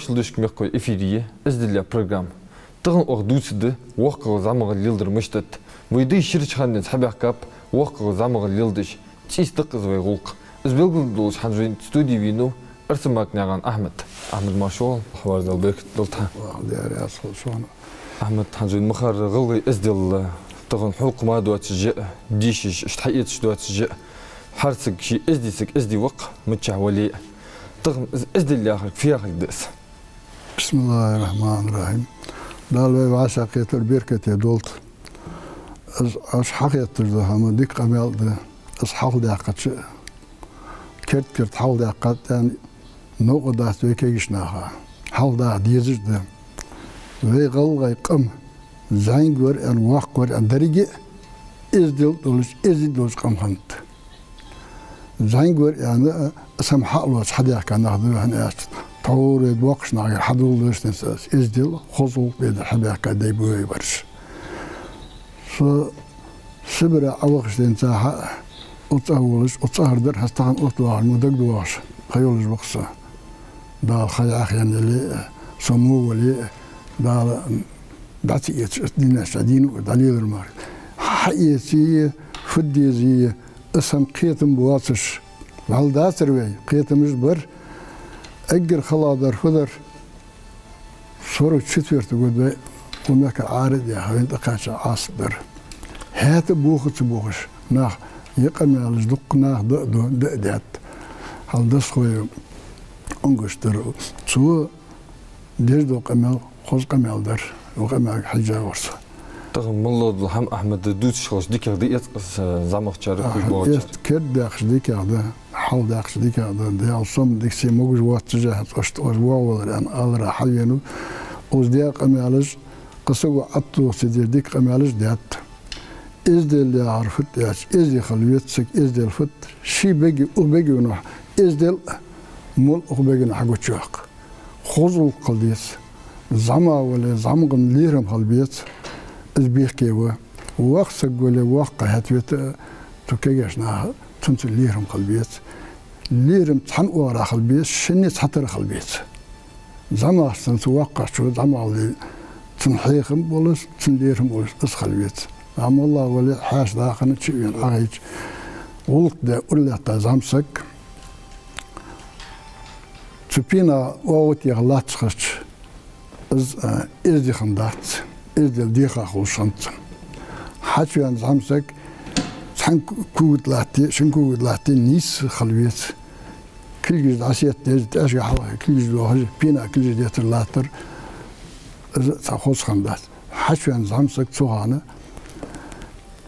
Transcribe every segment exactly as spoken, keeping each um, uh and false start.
Дошка мехкой эфире я «Эздел» яха программа. Тахан оаха дувцаргда воккхагӀа зӀамагӀа леладар мишта да. Вай даьй ширача хана денз хьабаьхкаб воккхагӀа зӀамагӀа леладеш. ЦӀийста да-кх из вай гӀулакх. Из белгалдеш долаш хӀанз вай студе венав Арсамакнаькъан Ахьмад. Ахьмад, марша воагӀалва. Ахьмад, Дала беркат долда хьа. Ахьмад, хӀанз вай ма харра гӀалгӀай эздел тахан хьокха ма доацаш а, дешаш, иштта хьаэцаш доацаш а. ХӀара саг ший эздий саг эздий ва-кх, миччахьа вале а. Тахан из эздел яхар фу яхилга да из? بسم الله الرحمن الرحيم. Дала вай вӀашагӀкхетар беркате долда. Аз, аз хьахетташ да хӀама дика къамаьл да. Аз хьалхадаьккхача, керда-керда хьалхадаьккхад аьнна, новкъа дац вай кагийча наха. Хьалхадаха дезаш да. Вай гӀалгӀай къам зӀамига вар аьнна, воккха вар аьнна, деррига а эздел долаш, эздий долаш къам хиннад. ЗӀамига вар аьнна, из хӀама хьалоацаш хьадаьхка нах да, хӀана аьлча тхьовра вай боккхийча нахагара хьадоладеш денз аз эздел, хоза гӀулакх бедар хьабаьхка дай ба вай бараш. Со Сибре Ӏовахача денз хьа, оцу волаш, оцу аргдар хьа стахан оттавахар мо дагадоагӀаш, ха йолаш ва-кх со. Дала ха яхъяьнна яле а, со мо вале а, Дала дӀа ца эцаш, динаш дийна а дӀалелар мара. Хьаэций, фу дезий, из хӀама кхетам боацаш, вӀалла дацар вай, кхетамаш бар. Эггара халагӀдар фу дар? Сорок четвёртый год вай укх мехка арадаьха, вайна тӀакхаьча Ӏазап дар. ХӀаьта а боха ца бохаш, нах, е къамаьлаш дукха наха да а ду, да а даьд. Хьал дас хой онгаш дар. Цо деш дола къамаьл хоза къамаьл дар, укх къамаьлга хьежжа вар со. Тахан мел дола хӀама, Ахьмад, дувцаш хилча дикагӀа да эцкъа, э, зӀамагӀчар, куй боагӀачар? Эц керда даьккхача дикагӀа да, хьалха даьккхача дикагӀа да, Даьла сом дика се могаш воаццаш а, хьа цкъа оаш воагӀавалар аьнна аларах хьавенав. Оаш даь къамаьлаш, кхы саго Ӏаттух ца деш дика къамаьлаш даьд. Эздел яхар фуд аьлча, эздий хила веза саг, эздел фуд, ший беге, укх беге венахь, эздел а, мол укх беге венахь хьагучайоаккх. Хоза гӀулакх хила деза. ЗӀамагӀа вале, зӀамагӀа лерхӀам хила беза. Из бехке ва. Воккха саг вале, воккха хӀаьта вета а, цу кагийча наха цунца лерхӀам хила беза. ЛерхӀам цхьан оагӀорахьа хила беза, шинне цхьатарра хила беза. ЗӀамагӀчоа санна воккхагӀчо, зӀамагӀа вале, цун хьехам болаш, цун лерхӀам болаш, из хила веза. ЗӀамагӀа вале, хьаьша дӀахана чу а вена Ӏохайча, гӀулакх даь, ура лаьтта зӀамсаг, цу пена оагӀув техе латташ хилча, из, а, эздий хиннадац, эздел деха хулаш хиннад цун. Хьачувена зӀамсаг цхьан ку-, кога тӀа латте, шин кога тӀа латте нийсса хила веза. Кулгаш дӀасеттадеш, тӀехьашка хьалха кулгаш дохаш, пена кулгаш деттар латтар, из цхьа хоза хиннадац. Хьачувена зӀамсаг цу хана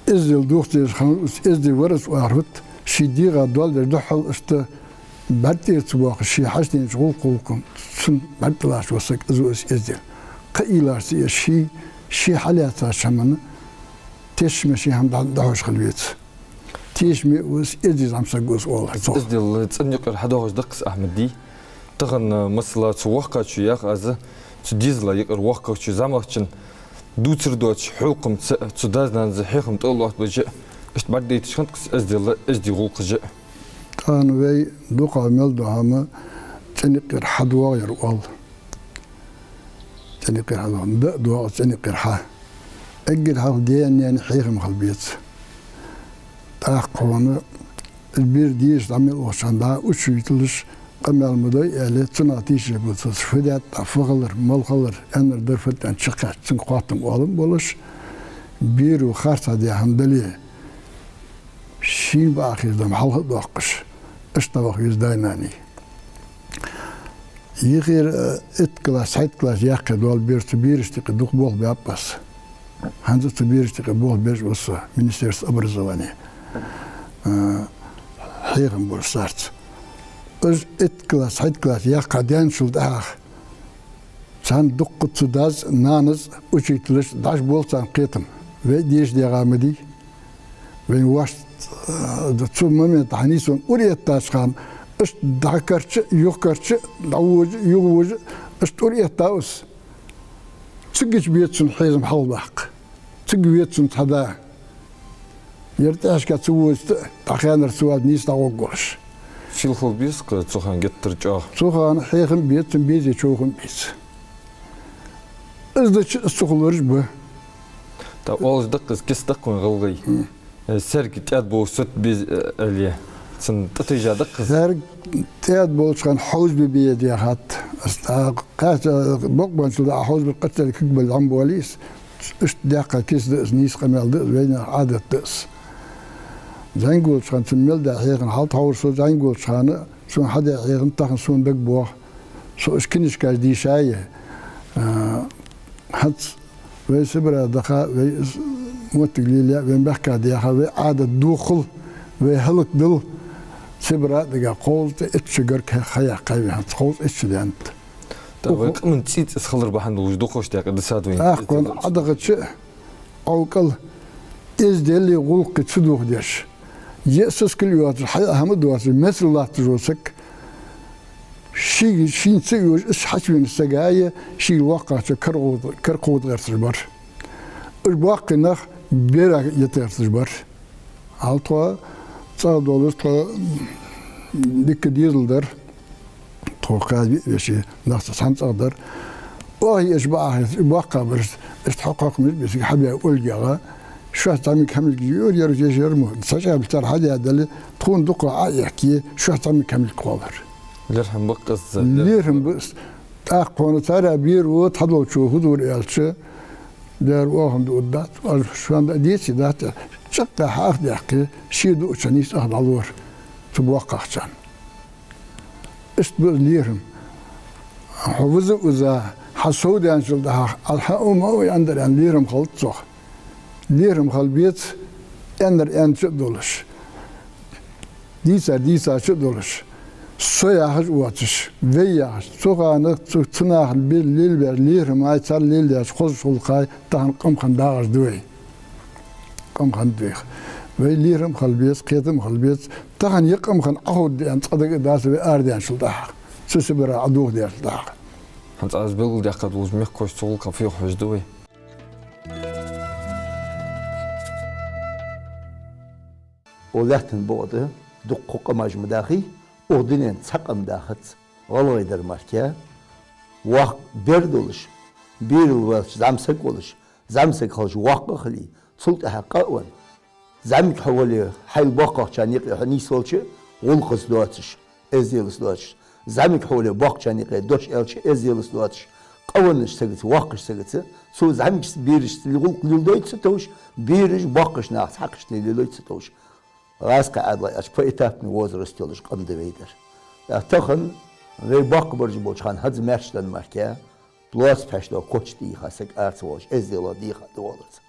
эздел дохадеш хиннав из, эздий вар из оалар фуд, ший дегӀа доал деш духьал иштта бӀарг тӀера ца боаккхаш, ший хьаштенача гӀулакх-гӀулакхах цунна бӀарг тӀалатташ вола саг из ва из эздел. Кхы уйлаш ца еш, ший, ший хьалаьцача хӀаманна тешаме ший хӀама дӀа-, дӀахьош хила веза. Тешаме ва из, эздий зӀамсаг ва из оалар цох. Эздел цӀен юкъера хьадоагӀаш да-кх из, Ахьмад-дий. Тахан, масала, цу воккхачо, йоах аз, цу дезала юкъера воккхагӀчо, зӀамагӀчоа дувцар доацаш хьокхамца, цу дас-нанас хьехам тӀа а лоаттабеш а, иштта бӀаргадайташ хиннад-кх из эздел а, эздий гӀулакхаш а. Тахан вай дукхагӀа мел дола хӀама цӀен юкъера хьадоагӀа яр оал. ЦӀен юкъера хьадоагӀа. Да а доагӀа цӀен юкъера хьа. Эггара хьалха даь-наьна хьехам хила беза. ТӀаккха хьона бер дешаш дӀа мел ухача хана дӀа учителаш къамаьл ма дой аьле, цунах тийшаболча фу даьд, дӀа фу хилар, мала хилар, аьннар дар фуд аьнна чукхаьчача, цунга хоаттам-оалам болаш, беро харцахьа даь хӀама дале, шийна бакъахьа хеза хӀама хьалха а доаккхаш, иштта дӀаваха веза даь-нанас. Йихира, э, итт класс, цхьайтта класс яьккхе дола бер, цу берашта юкъе дукха болх баьб аз. ХӀанз а цу берашта юкъе болх беш ва со, Министерство образования, э, хьехам болаш царца. Уж итт класс, цхьайтта класс яьккха даьнначул тӀехьагӀа царна дуккха цу дас-нанас, учителаш дӀаш бола царна кхетам. Вай деша дегӀа ма дий. Вайна ваьшта, э, цу момента хьанийсван ура эттача хана, иштта дӀакарча, юхакарча, дӀавожа, юхавожа, иштта ура этта ва из. Цигача беза цун хьехам хьалхадаккха. Цига веза цун цхьа да. Ер тӀехьашка ца возийта, дӀахаьннар ца валийта нийсса дӀагӀоргволаш. Фу хила беза-кх цу хана геттара чӀоагӀа? Цу хана хьехам беций, безий, човхам беций. Из дича, из цу хулараш ба. ТӀаккха оалаш да-кх из, киса да-кх вай гӀалгӀай. Э, саьрг тӀаьда болаш сот беза, э, аьле. Цун тӀатайжа да-кх из. Саьрг тӀаьда болча хана хьовзабе беза яхад. Аз тӀаккха кхаьча бокъончал да хьовзабар, къаьстта кулг бале зӀамига болий из. Иштта даьккха киса да из, нийса къамаьл да из, вайнаьха Ӏадат да из. ЗӀамига волча хана цун мел даь хьехам хьалтӀахьовзар со, зӀамига волча хана сона хьадаь хьехам тахан сона дагабоагӀа. Со уж книжкаш дийшача, а, хӀанз вай Сибре даха, вай из моттиг лелае, вайна баьхка даьха, вай Ӏадат дохал, вай хӀалакдала, Сибре дӀа кховзткъеи итт шу гарга ха яьккхай вай хӀанз, кховзткъеи итт шу даьннад. ТӀаккха вай къаман цӀийца из хилар бахьан долаш дукхагӀча даькъе дисад вайна. ТӀаккха кхона Ӏодахача, Ӏовкъал, эзделеи гӀулакхеи ца дохадеш, е сискал йоацаш, хьай хӀама доацаш, мецал латташ вола саг, шийга, шийна ца оалаш, из хьачувена сага е шийга воккхагӀчоа кара кховда, кара кховда гӀерташ бар. Уж боккхий нах бера йита гӀерташ бар. Хьал тхо цӀагӀа долаш, тхо дика дезал дар. Тхо кхаби веший нах цхьана цӀагӀа дар. Оаха еш бакъахьа, боккхагӀбараш, иштта хьокхаш хьокхамаш бесиг хьабаь Ольгага, шоаш зӀамига хӀамилг юр, яр еш яр мо. Са чӀабилтар хьадаь дале, тхона дукха Ӏа эхке, шоаш зӀамига хӀамилг кхоллар. ЛерхӀам ба-кх из. ЛерхӀам ба из. ТӀаккха кхона царех бера ва, тхьадолчо фу дора аьлча, дера оаха-м дуа дац, аз шоана деций дац, чаккхе хьа ах даьккхе, ше дуача нийса ах дӀалора цу боккхагӀчарна. Иштта ба из лерхӀам. Хьо виза а виза, хьа сов даьнначул тӀехьагӀа, Ӏа хьа ума а аьннадар аьнна лерхӀам хилац цох. ЛерхӀам хила беза, аьннадар аьннача а долаш, дийцар дийцача а долаш, со яхаш а воацаш, вай яхаш, цу хана цу, цу наха бе-, лелабаь лерхӀамаи, цар леладаьча хозача гӀулакхаи тахан къам хинна дагӀаш да вай. Къам хинна да вайх. Вай лерхӀам хила беза, кхетам хила беза. Тахан ер къам хинна Ӏоховда аьнна цкъа дага а дац вай арадаьнначул тӀехьагӀа. Цу Сибре Ӏодохадаьчул тӀехьагӀа. ХӀанз аз белгалдаьккха долаш мехкахошта цу гӀулакха фу йоах хьожаргда вай. Укх лаьттан букъа тӀа дукха къамаш ма дахий, укх дунен цхьа къам дахац, гӀалгӀай дар мара-кх. Воккха бер долаш, берал воацаш зӀамсаг волаш, зӀамсаг хилча воккха а хиле, цул тӀехьагӀа къа а венна. ЗӀамига хьо вале, хьайл боккхагӀчарна юкъе хьо нийсвелча, гӀулакхаца доацаш, эзделаца доацаш. ЗӀамига хьо вале, боккхагӀчарна юкъе дош аьлча, эзделаца доацаш. Къавеннача сагаца, воккхача сагаца, цу зӀамигашца, берашца гӀулакх леладайта ца товш, бераш боккхача нахаца хьакхашта леладайта ца товш. ГӀазкхий Ӏаьдала аьлча, поэтапный возраст йолаш къам да вай дар. ТӀаккха тахан вай боккхагӀбараш болча хана хӀанз маьрша да мара-кх, плоц пхьош дола коч тӀа йийха саг ара ца воалаш, эзделах дийха да оалар цар.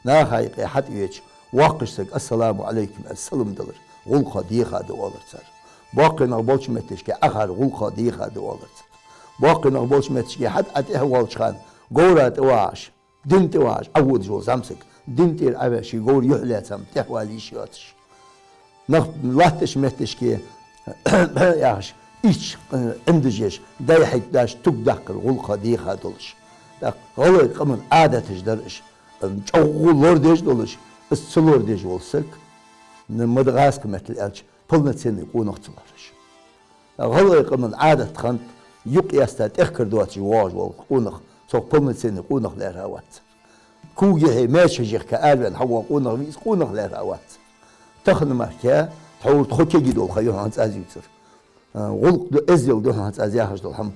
Наха юкъе хьатӀавеча, воккхача сага «Ассаламу Ӏалайкум» аьнна салам далар гӀулакхах дийха да оалар цар. Боккхий нах болча метташка Ӏохар гӀулакхах дийха да оалар цар. Боккхий нах болча метташка хьатӀа Ӏа тӀехвоалача хана, говра тӀавахаш, дин тӀавахаш Ӏоводаш вола зӀамсаг, дин тӀера Ӏоваь, ший говр юхь лаьца-м тӀехвала йиш йоацаш. Нах латтача метташка, яхаш, ичча, э, Ӏимдаш еш, дай хьайта даш, туг даккхар гӀулакхах дийха долаш. ТӀаккха гӀалгӀай къаман Ӏадаташ дар уж, э, чӀоагӀа лорадеш долаш, из ца лорадеш вола саг, н-, ма да гӀазкхий меттала аьлча, полноценный къонах ца лоархӀаш. ГӀалгӀай къаман Ӏадат хиннад, юкъ яьста тӀехкар доацаш воагӀаш вола къонах, цох полноценный къонах лаьрхӀа вац. Кога хье маьчхьа жихка араваьнна хьавоагӀа къонах вий, из къонах лаьрхӀа вац. Тахан мара-кх, тхьовра тхо кегий дола ха я хьона хӀанз аз ювцар. А, гӀулакх да, эздел да хьона хӀанз аз яхаш дола хӀама.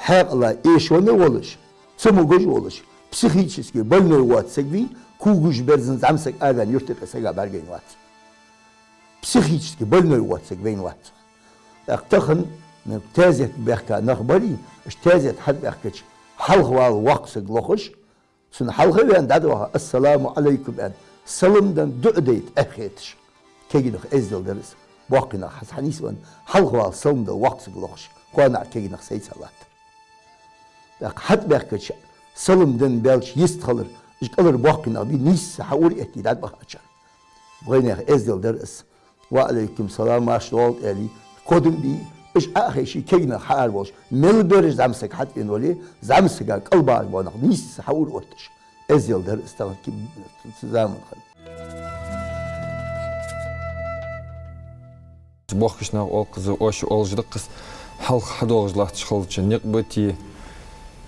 Хьаькъала эшоне волаш, цамогаш волаш, психически больной воаца саг вий, когаш берзан зӀамсаг араваьнна юрта юкъе сага бӀаргавайна вац. Психически больной воаца саг вайна вац. ТӀаккха тахан, м, таьзета баьхка нах барий, уж таьзета хьатӀабаьхкача, хьалхавала воккха саг лохаш, цунна хьалха а ваьнна, дӀадоаха, «Ассаламу Ӏалайкум» аьнна, салам денна, дуӀа дайта Ӏеххеташ. Кегий нах эздел дар из. Боккхий нах хьа-, хьанийсвенна, хьалхавала салам дала воккха саг лохаш, кхоана кегий нах сайца латтар. ТӀаккха хьатӀабаьхкача, салам денна баьлча йистхилар, уж кӀалхара боккхий нах бий, нийсса хьаура эттий дӀабахача. Вайнаьха эздел дар из. «Ва Ӏалайкум салам, марша доагӀалда» аьле, кодам бий, уж Ӏо а хайший, кегий нах хьаарабовлаш, мел бераш зӀамсаг хьатӀавена вале, зӀамсага кӀал багӀаш бола нах нийсса хьаура отташ. Эздел дар из тахан ки-, заман хинна. Бохкаш нах оалаш, оаш оалаш да-кх из, хьалха хьадоагӀаш латташ хилча, никъ битий,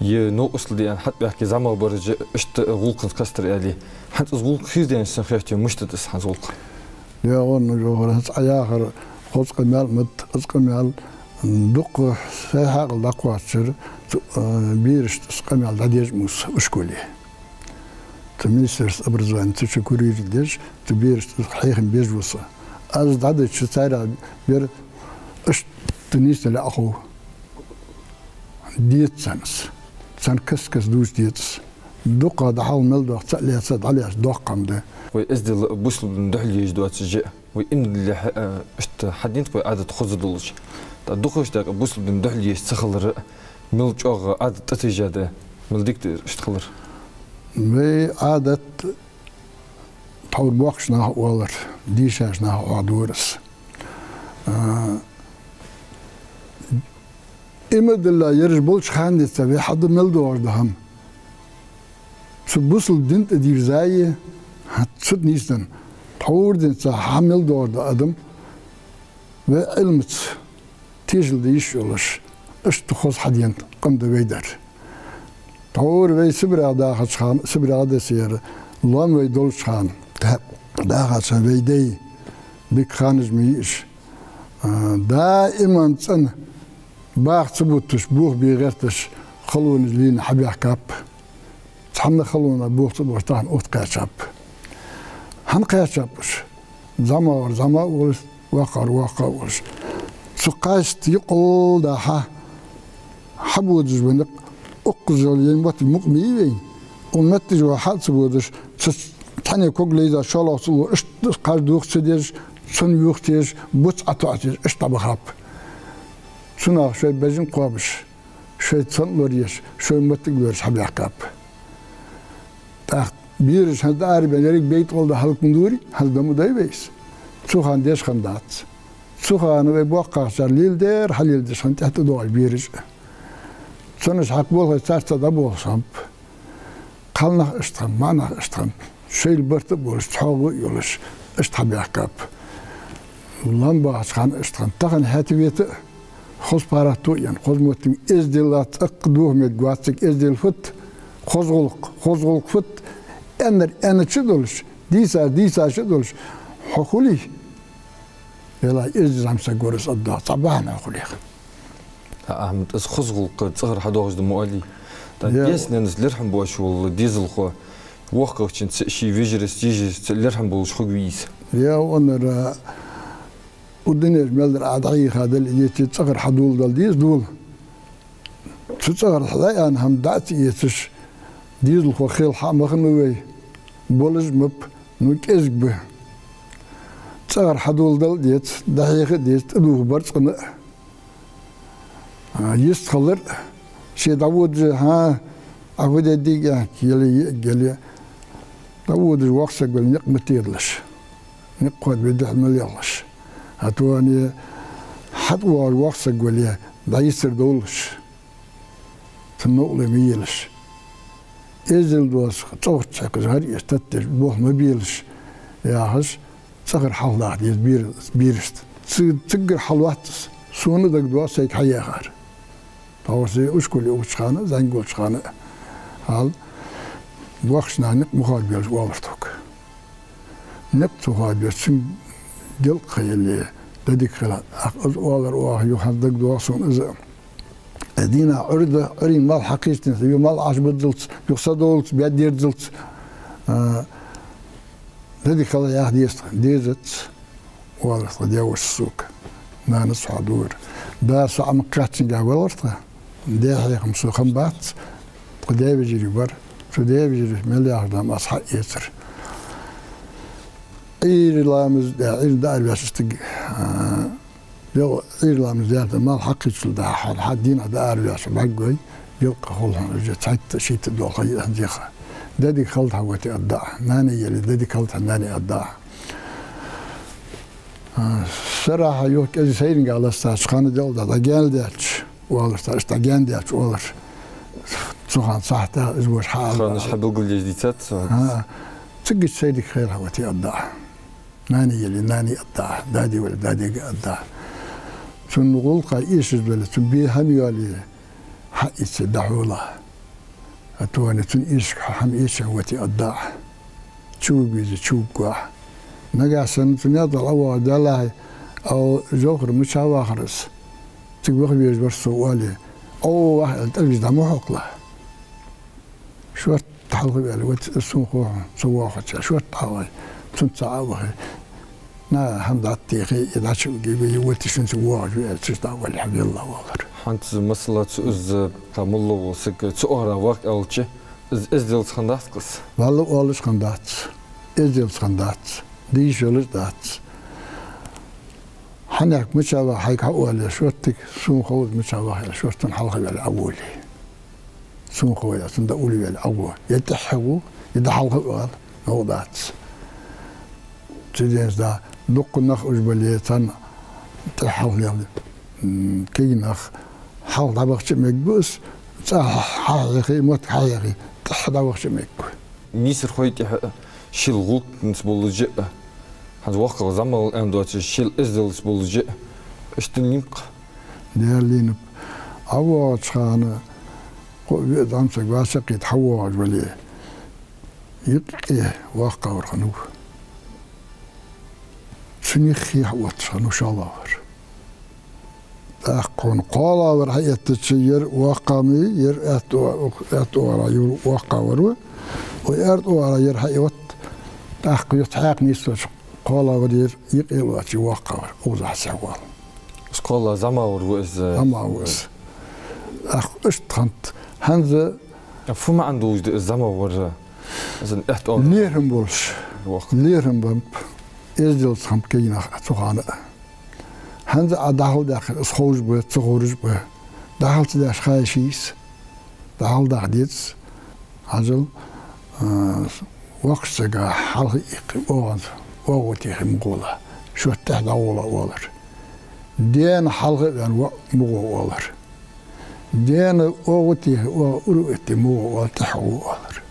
е новкъостал дий аьнна хьатӀабаьхкий зӀамагӀбараш, иштта гӀулакхаца кхестар аьле. ХӀанз из гӀулакх хийцаденнача санна хет, мишта да из хӀанз гӀулакх? Е, вон, ну, жохар, хӀанз Ӏа яхар хоза къамаьл ма да, из къамаьл дукха сай хьаькъал дӀакхоачар, цу, а, берашта из къамаьл дӀадеш ма ва со ишколе. Цу министерство образования, цу чу курир деш, цу берашта из хьехам беш ва со. Аз дӀадича, царех бер иштта нийсса лаьа хов. Деза царна из. Царна каст-каста дувца деза из. Дукха дӀахьал мел дох ца а лаьца, дӀалаьца доккха хӀама да. Вай эздел бусалба дина духьал езаш доацаш а, вай иман диллалехь а, иштта хьадийнат вай Ӏадат хоза долаш. ТӀаккха дукхача дакъа бусалба дина духьал езаш ца хилар а, мел чӀоагӀа Ӏадат тӀатийжа да, мел дика да иштта хилар. Вай Ӏадат тхьовра бохкаш нах оалар, дийшача наха оалар из. А, иман дилла ераш болча хана денз вай хьаду мел доагӀаш да хӀама. Цу бусалба дина тӀа дийрзае, хӀанз цу нийсденна, тхьовра денз хьа мел доагӀаш да адам, вай Ӏилмаца тешал де йиш йолаш, иштта хоза хьадена къам да вай дар. Тхьовра вай Сибрех дахача хана, Сибрех а да сера, лоам вай долча хана, дахача хана вай дай, дика ханаш ма йий уж. А, даиман цӀена баха ца бутташ, бух бе гӀерташ, халонаш лийнна хьабаьхкаб. Цхьанна халонах бух ца бутташ тахан оттакхаьчаб. ХӀана кхаьчаб уж? ЗӀамагӀвар зӀамагӀа волаш, воккхагӀвар воккхагӀа волаш. Цу кхаьча юкъе дӀа хьа, хьабодаш ба никъ, укхаза йола ер моттиг мукъа ма йий вайна. Укх моттигаш вай хьа ца бодаш, цу цхьанне ког лайза шоллагӀа ца лу, иштта кхаж дохка ца дезаш, цунна юха тешаш, буц Ӏатоха тешаш, иштта дӀабахаб. Цу наха шоай бежан кхоабаш, шоай цӀен лораеш, шоай моттиг лораеш хьабаьхкаб. ТӀаккха бераш хӀанз дӀаарабаьнна, еррига бейт гӀолла да хӀалакна дурий, хӀанз да ма дий вайца. Цу хана деш хиннадац. Цу хана вай боккхагӀчар леладер, хьалеладеш хинна тӀехьа тӀадоагӀаш бераш а. Цунаш хьакха болхлой царца дӀаболхаш хиннаб. Кхалнах иштта хиннаб, маӀанах иштта хиннаб. Шоайла барт а болаш, цхьоагӀо а йолаш, иштта хьабаьхкаб. Лоам бахача хана иштта хиннаб. Тахан хӀаьта вета а, хоза паргӀато а енна, хоза моттиг, эздел а цӀаккха дохамег вацаг, эздел фуд, хоза гӀулакх, хоза гӀулакх фуд, аьннар аьннача а долаш, дийцар дийцача а долаш, хьо хулий? Валлахӏи, эздий зӀамсаг вар из, Ӏабдуллахӏ, цхьа бахьан хулий. ХӀа, Ахьмад, из хоза гӀулакх цӀагӀара хьадоагӀаш да ма оалий. ТӀаккха Я. Даьца-наьнаца лерхӀам беш вола дезалхо, воккхагӀчунца, ший вежарашца, йижарашца лерхӀам болаш хургвий из? Я, ваннара, укх дунен чу мел дар Ӏа дӀахьийха дале а, е цу цӀагӀара хьадоладала деза дола. Цу цӀагӀара хьадаьнна хӀама дӀа а ца эцаш, дезалхо хила хьа а ма хиннав вай, болаш а ма ба, ну, кӀезига ба. ЦӀагӀара хьадоладала а деза, дӀахьеха а деза, тӀадувха барзкъана а. А, йистхилар, ше дӀаводаш, хӀа, Ӏа фу дергда, яле, йиъ, яле. ДӀаводаш воккха саг вале, никъ ма тедалаш. Никъ кхоадабе духьал ма лелалаш. ХӀаьта а хьатӀавоагӀаш воккха саг вале, дӀайицар довлалаш. Цунна новкъарло ма елаш. Эздел доацаш, цӀогӀарча хьекхаш, гӀар эш таттеш, болх ма белаш, яхаш, цӀагӀара хьалхадаха деза бер-, берашта. Ц-, циггара хьалвац из. Сона дагадоагӀа сайга хьаяхар. Тхьовра са ишколе ухача хана а, зӀамига волча хана а. Хьал, боккхача наха никъ ма хоадабелаш оалар тхога. Никъ ца хоадабеш, цунга делкъа ха яле, дадиг хила. Ах, из оалар оаха, юха хӀанз дагадоагӀа сона из. Э, дийнахьа Ӏуйре да, Ӏуйрийна малх хьакхийчденна, юха малх Ӏаш бадзалц, юха са долалц, бед дерзалц, а, дадиг хила яха деза тха, дезац, оалар тха даь-воша сога. Нанас хьадувцар. Да, со Ӏа ма кхаьччинга валар тха. Даь хьехам сона хиннабац, тха даь-вежарий бар. Цу даь-вежарий мел яхаш да хӀама аз хьаэцар. Ӏуйре ламаз даь, Ӏуйре дӀаараваьча стаг, а, Йо, Ӏуйре ламаз даьлча, малх хьакхийчул тӀехьагӀа, хьо дийнахьа дӀаараваьлча бӀаргагой, делкъа хул хьона, уже цхьайтта-шийтта дола ха я хӀанз яха. Дадиг хилда хьа, вати, аргда Ӏа. Нана яле, дадиг хилда хьа, нана, аргда Ӏа. А, сарахьа юха кӀезига сайранга ластача хана, делкъа дӀа-, дӀагаьна даьлча, оалар цар, иштта дӀагаьна даьлча, оалар. Цу хана сахьтах из воша хьа-, ханаш хьабелгалдеш дийцад цо. А, цигга сайранга хайра хьа, вати, аргда Ӏа. Нана яле, нанега аргда Ӏа, дади вале, дадега аргда Ӏа. Цун гӀулакха эшаш дале, цун бе хӀама йоале, хьаийца дӀахьола. А тхона цун эшаш хӀама эшача вати аргда Ӏа. Чу вийза, чу вугва Ӏа. Нагахь санна цу наькъа тӀа ӀовоагӀаш далахь, ау, Жовхар мича вахар из? Цига ваха везаш вар со оале, Ӏо, вахь аьле, тӀалгаш дӀа ма хьокхалахь. Шортта хьалха ваьле, вац, сона хов хьо ца воагӀача, шортта хьалха, цунца цхьа а вахе. На хӀама дӀатӀатехе, из дӀачу а гебе, из вати шунца воагӀаш ва аьле, цу тӀа вале, хьавелла воалар. ХӀанз, масала, цу из, кхы молла вола саг цу оагӀора ваккха аьлча, из эзделца хиннадац-кх из? Валлахӏи, оалаш хиннадац. Эзделца хиннадац. Дийша йолаш дац. Хьанехк мича ва хьайга хьаоале, шорттига, сона хов из мича вахар, шортта цунна хьалха ваьле Ӏовоале. Сона хов, е цунна дӀаулваьле Ӏовоал. Е тӀехьа гӀо, е дӀахьалха оал, новкъа дац. Цу денз да, дукха нах уж бале, царна тӀехьа-хьалха леле, м, кегий нах, хьалха дӀабахача а мегаргба из, цӀа хьа-, хьахьехе, мотт хьахьехе, тӀехьа дӀавахача а мегаргва. Нийсархой тӀехьа шоайла гӀулакхаца болаш а, хӀанз воккхагӀа зӀамагӀа аьнна доацаш, шоайла эзделца болаш а, иштта ма дий-кх. Даьра лийнаб. ӀовоагӀача хана кхо-виъ зӀамсаг вӀашагӀкхийтта хьавоагӀаш вале, юкъе воккхагӀвар хиннав. Цун юххе хьаотташ хиннав шоллагӀвар. ТӀаккха хьона кхоалагӀвар хьаэттача, ер воккхагӀа ма вий, ер аьтто-, аьтто оагӀора ювр воккхагӀвар ва, вай аьрда оагӀора ер хьаотт, тӀаккха юха хьакха нийсденнача кхоалагӀвар ер юкъе лоацаш воккхагӀвар, укхаза хьасехьавоал. Из кхоалагӀа зӀамагӀвар ва из? ЗӀамагӀа ва из. ТӀаккха иштта хиннад. ХӀанз А фу маӀан долаш да из зӀамагӀвар? Из аьтто оагӀора лерхӀам болаш. Воккха. ЛерхӀам беннаб. Эзделца хиннаб кегий нах цу хана а. ХӀанз а дӀахьалдаьккхар, из ховш ба, ца ховш ба. ДӀахьал ца даьча ха йиш йий из. ДӀахьалдаккха деза из. Хьажал, а, воккхача сага хьалха иккхе, оагӀонца, оагӀув техе ма гӀолахь. Шортта тӀехьа дӀагӀолахь оалар. Даьна хьалха а ваьнна воӀ ма гӀо оалар. Даьна оагӀув техе, оагӀув ура а этте ма гӀо оалар, тӀехьа гӀо оалар.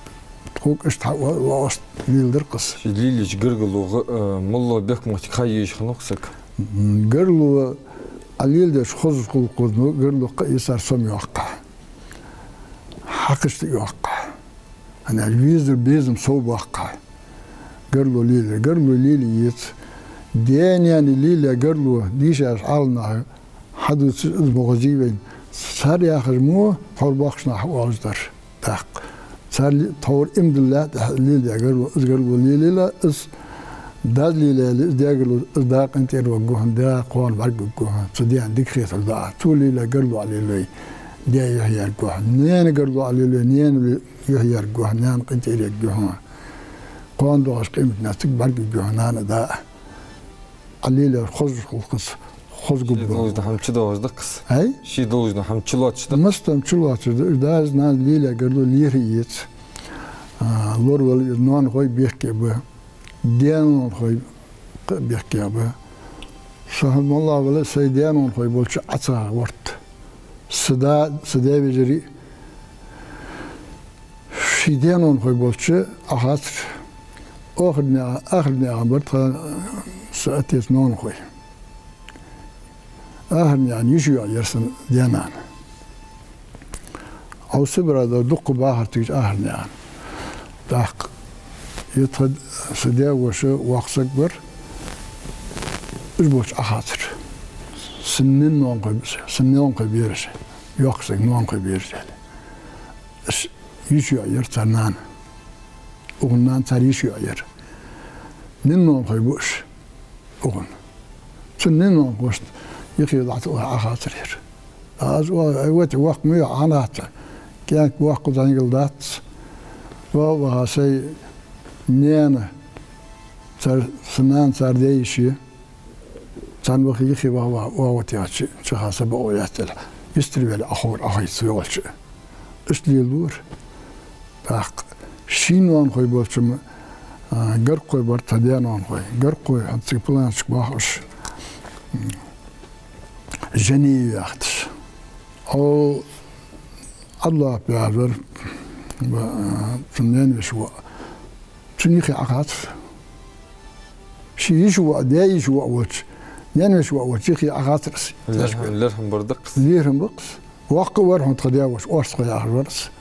Тхога иштта хьа-, ва-, ва-, оаш леладир-кх из. Ший лелаеча гаргало, э, моллагӀа бехк-моттиг ха езаш хиннав-кх саг? М, гаргало, Ӏа леладеш хоза гӀулакх хоза, но гаргало кхы а йисар сом йоаккхаш, хьакхашта йоаккхаш, хӀана аьлча везар безам совбоаккхаш. Гаргало лелае, гаргало лелае еза. Даь-наьна лелаяь гаргало, дийшача Ӏаламнаха хьадувцаш, из ма хозий вайна. Цар яхаш мо тхьовра боккхийча наха оалаш дар. ТӀаккха цар ле-, тхьовра иман диллалехь, тӀехьа лелаяь гаргало, из гаргало лелаелахь, из дас лелаяьле, из даь гаргало, из да къинтӀера варгва хьона, да кхоана бӀаргагургва хьона, цу даьна дика хетар да Ӏа. Цо лелаяь гаргало Ӏа лелавой, даь юхь ерзаргва хьона. Наьна гаргало Ӏа лелавой, наьна ле-, юхь ерзаргва хьона, нана къинтӀера ергья хьона. Кхоана доагӀаш къематдийнахьа цига бӀаргагургья хьона нана а, да а. Ӏа лелаяь хоза гӀулакх хоза гургба. Ший долаш дола хӀама чудоагӀаш да-кх из? Ай? Ший долаш дола хӀама чулоацаш да-кх? Массадола чулоацаш да. Дас-нанас лелаяь гаргало лерхӀа еза. А, лоравала веза, ноанахой бехке ба. Даь-ноанахой кхы а бехке ба. Со хӀанз моллагӀа вале а, сай даь-ноанахой болча Ӏа ца гӀорт. Са да, са даь-вежарий ший даь-ноанахой болча Ӏа хацар. Ахарнаькъан, ахарнаькъан бар тха са отец-ноанахой. Ахарнаькъан йишийоӀ яр са даь-нана. Ӏа Сибре дар дукха бахар тига ахарнаькъан. ТӀаккха е тха са даь-воша воккха саг вар, уж болча Ӏа хацар. Са наьна-ноанахой, са ноанахой бераш, йоккха сага ноанахой бераш аьле. Уж йишийоӀ яр цар нана. Укхун нана цар йишийоӀ яр. Наьна-ноанахой ба уж укхун. Цун наьна-ноанахошта юхе дӀатӀа Ӏа хацар ер. Аз оал, ай, вати воккха ма вий, Ӏа нах ца. КӀаьнк воккха зӀамига дац. Ва, ва, сай наьна, цар, са нана цар даь-йиша я. Царна ваха юхе ваха, ваха, ваха, ваха, чу, чу ха са бакъо яц аьле, юстара ваьле Ӏа ховра, Ӏа хайца йолча. Иштта лелавора. ТӀаккха ший ноанахой болча-м, а, гаргхой бар тха даь-ноанахой. Гаргхой хӀанз цига планашка бахаш, м, жене яхташ. Ӏо Ӏадла пяжар, ба, а, цун наьна-веший воӀ. Цун юхе Ӏа хацар. Ший йиша воӀ, даь-йиша воӀ волча, наьна-веший воӀ волча юхе Ӏохацар из. ЛерхӀам, лерхӀам бар-кх из. ЛерхӀам ба-кх из. Воккха вар хьона тха даь-воша, орстхо яхаш вар из.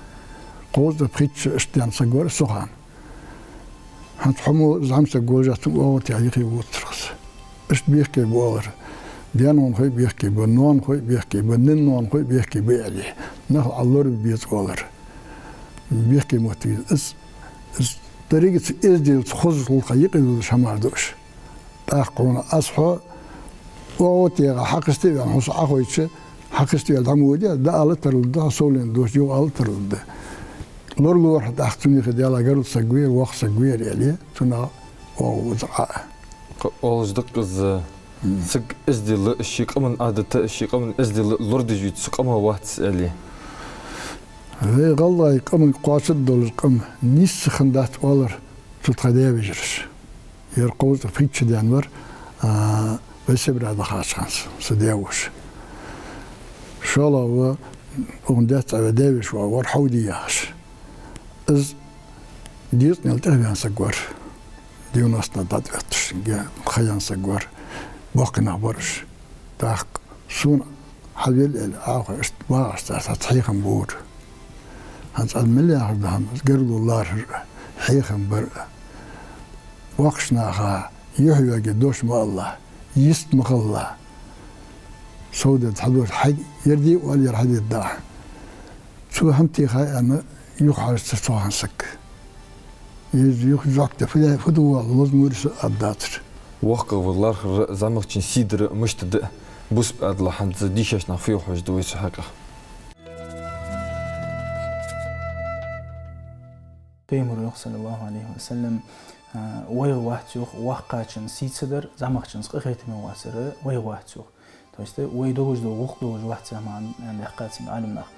Кхузткъа пхийтта шу иштта даьнна саг вар из цу хана. ХӀанз хьо мо зӀамсаг волаш, цун оагӀув тӀехьа юхе вувцар-кх из. Иштта бехке ба оалар. Даь-ноанахой бехке ба, ноанахой бехке ба, наьна-ноанахой бехке ба аьле, нах Ӏа лорабе беза оалар. Бехке моттиг я из. Из деррига а цу эзделца, хозача гӀулакха юкъе лелаш хӀамаш да уж. ТӀаккха хьона аз хьо оагӀув тӀехьа хьакхашта а ваьнна, хьо со Ӏохайча, хьакхашта а ваьнна дӀа ма воде, дӀаала тарлургда, хьо совленна доацаш юха ала тарлургда. Лоралора хьо тӀаккха цунна юхе, Даьлах гаргара саг ва ер, воккха саг ва ер, аьле, цунах оагӀув узар Ӏа. Кхы оалаш да-кх из, саг эздел, ший къаман Ӏадат, ший къаман эздел лорадеш веце, цу къамах вац, аьле. Вай гӀалгӀай къаман кхоачаш долаш къам нийса хиннадац оалар цу тха даь-вежараша. Ер кхузткъа пхийтта шу даьнна вар, а, вай Сибре дахача хана са даь-воша. ШоллагӀа ва, укхун даьца вай даь-веший воӀ вар, Хьавди яхаш. Из дезткъанел тӀехваьнна саг вар. Девяносто дӀатӀаветташ ге ха яьнна саг вар. Боккхий нах бар уж. ТӀаккха сона хьавел аьле, Ӏохайна, иштта багӀаш цар цхьацца хьехам бора. ХӀанз аз мел яхар да хьона, гаргало лархӀар а, хьехам бар а, воккхача наха юхь йоаге дош ма алалахь, йист ма хилалахь. Совдола хьадош хьайга, ер де оал, ер хьадергда. Цо хӀама техай аьнна, юха хьежацар цу хана саг. Из юха жоп де, фу да, фу да оал, возмурса а дацар. ВоккхагӀвар лархӀар а, зӀамагӀчун сий дар а мишта да, бусалба Ӏаьдало хӀанз дийшача наха фу йоах хьожаргда вай цу хьакъехьа. Пайхамара йоах, саллаллахӀу Ӏалайхи ва саллам, а, вайх вац йоах воккхачун сий ца дар, зӀамагӀчунца къахетаме воацар а вайх вац йоах. То есть вай долаш дола гӀулакх долаш вац яхаш маӀан даьккхад цунга Ӏалимнаха.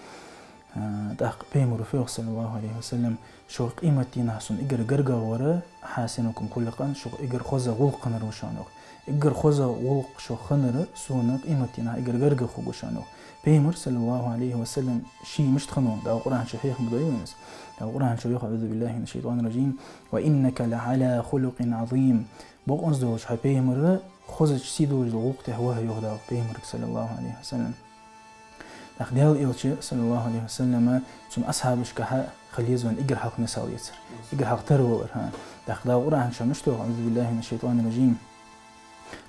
А, тӀаккха Пайхамара фу йоах, саллаллахӀу Ӏалайхи ва саллам: «Шух къематдийнахьа сона эггара гаргагӀвар, أحاسنكم خلقا, шух эггара хоза гӀулакх хиннар ва шоана йоах. Эггара хоза гӀулакх шух хиннар сона къематдийнахьа эггара гаргагӀа хургва шоана йоах». Пайхамар, саллаллахӀу Ӏалайхи ва саллам, ше мишта хиннав, Дала Къуръан чу хьехам бу дой вайна из. Дала Къуръан чу йоах: أعوذ بالله من الشيطان الرجيم، وإنك لعلى خلق عظيم. Бокъонца долаш хьо, Пайхамар, хозача сий долаш дола гӀулакх тӀа ва хьо, йоах Дала Пайхамарга, саллаллахӀу Ӏалайхи ва саллам. ТӀаккха Даьла Элча, саллаллахӀу Ӏалайхи ва саллам, цун асхьабашкахьа хила еза вайна эггара хьалха мисал эцар. Эггара хьалха тара валар, хӀа. ТӀаккха Дала Къуръан чу мишта йоах: أعوذ بالله من الشيطان الرجيم،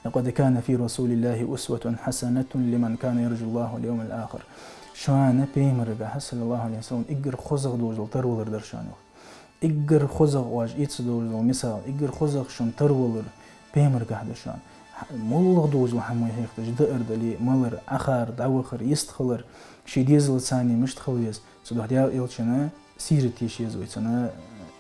لقد كان في رسول الله أسوة حسنة لمن كان يرجو الله واليوم الآخر. Шоана Пайхамарагахьа, саллаллахӀу Ӏалайхи ва саллам, эггара хозагӀа долаш дола тара валар дар шоана йоах. Эггара хозагӀа оаш эца долаш дола мисал, эггара хозагӀа шун тара валар Пайхамарагахьа да шоана. ХӀа, моллагӀа долаш дола хӀама вай хьехадеш, даар дале, малар, Ӏохар, дӀавахар, йистхилар, ший дезалца цхьана мишта хила веза. Цудухьа Даьла Элчан сират деша еза вай, цун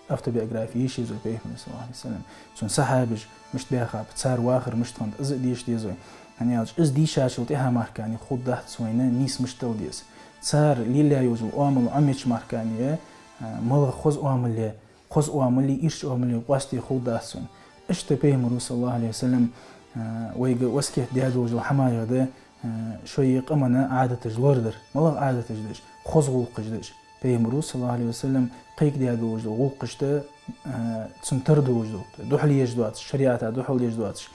автобиографи еша еза вай Пайхамара, саллаллахӀу Ӏалайхи ва саллам. Цун сахьабаш мишта баьхаб, цар вахар мишта хиннад, из а деша деза вай. ХӀана аьлча, из дийшачул тӀехьа мара кхы хургдац цу вайна нийса мишта дала деза. Цар лелаяь йолаш йола оамал Ӏомаеча мара кхы, а, малагӀа хоза оамал я, хоза оамал я, ирча оамал я къоастаде хургдац цунна. Иштта Пайхамара, саллаллахӀу Ӏалайхи ва саллам, а, вайга васкет даь долаш дола хӀамаех да, а, шоай къаман Ӏадаташ лорадар. МалагӀа Ӏадаташ да уж? Хоза гӀулакхаш да уж. Пайхамара, саллаллахӀу Ӏалайхи ва саллам, кхайкадаь долаш дола гӀулакхаш да, а, цун тара долаш дола, духьале еш доацаш, шариӀата духьале еш доацаш.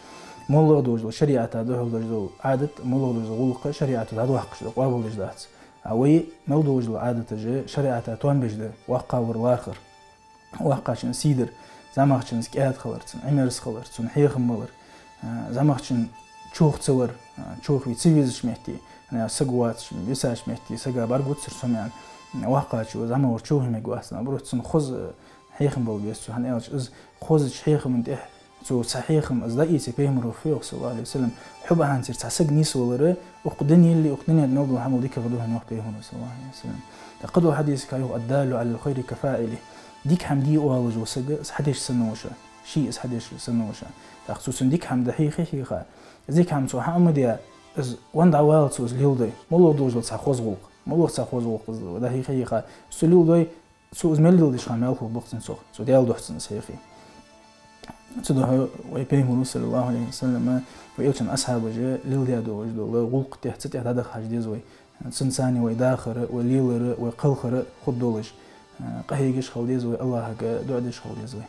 МоллагӀа долаш дола, шариӀата духьале еш дола Ӏадат, моллагӀа долаш дола гӀулакх шариӀато дӀадоаккхаш да, къоабалдеш дац. А вай мел долаш дола Ӏадаташ шариӀата тоам беш да, воккхагӀвар лархӀар, воккхачун сий дар, зӀамагӀчунца кӀаьда хилар, цун Ӏимерза хилар, цунна хьехам балар, а, зӀамагӀчун чох ца вар, а, чохве ца везача метте, а, саг воацаш, висача метте сага бӀаргагуц цар сомаьн, а, воккхачо, зӀамагӀвар чохве мегаргвац, наоборот, цунна хоза хьехам бала беза цо, хӀана аьлча из хозача хьехама тӀехьа цо цхьа хьехам из дӀаэце, Пайхамара фу йоах, саллаллахӀу Ӏалайхи ва саллам: «Хьо бахьанца цхьа саг нийсвалар, укх дунен, укх дунен тӀа мел дола хӀамал дикагӀа да хьона», йоах Пайхамара, саллаллахӀу Ӏалайхи ва саллам. ТӀаккха кхыдола хьадисага йоах: «الدال على الخير كفاعله». Дика хӀама де оалаш вола саг, из хьадеш санна ва шоана. Ший из хьадеш санна ва шоана. ТӀаккха цо цунна дика хӀама дӀахьеха, хьеха. Из дика хӀама цо хьа а ма де, из венна дӀаваллалца цо из леладой. МоллагӀа долаш дола цхьа хоза гӀулакх. МоллагӀа цхьа хоза гӀулакх из дӀахьеха, хьеха. Цо леладой, цо из мел леладеш хана маьл хургба-кх цунна цох. Цо Даьла духьа цунна из хьеха. Цудухьа вай Пайхамара, саллаллахӀу Ӏалайхи ва саллам, вай Элчан асхьабаша леладаь долаш дола гӀулакх тӀехьа, цу тӀехьа дӀадахьаш деза вай. Цунца цхьана вай дахар а, вай лелар а, вай кхелхар а хургдолаш, къахьегаш хила деза вай, АллахӀага дуӀа деш хила деза вай.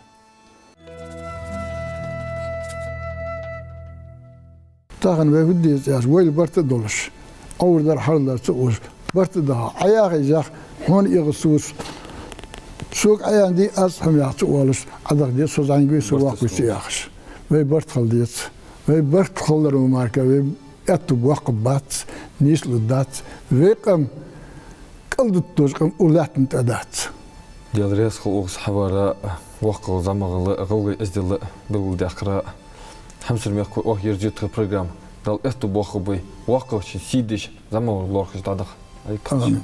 Тахан вай фу де деза аьлча, вайл барт а долаш, Ӏовр дар хьалар ца оалаш, барт а даха, Ӏа яхе яхе, хьона эгӀа сус, сога Ӏа яхе, аз хьона яхе ца оалаш, Ӏа даха деза, со зӀамига вий, со воккха вий ца яхаш. Вай барт хила деза. Вай барт хилара мара вай аьттув боаккхаргбац, нийслургдац. Вай къам кӀалдуташ дола къам укх лаьтта тӀа дац. Даьла раьза хилва укхаза хьавара, воккхагӀа зӀамагӀа гӀалгӀай эздел белгалдаьккхара. Хьамсара мехкахой, оаха ерзаю тха программа. Дала аьттув боаккхалба вай, воккхагӀчун сий деш, зӀамагӀа лоархӀаш дӀадаха. Ай, кхача. Амин.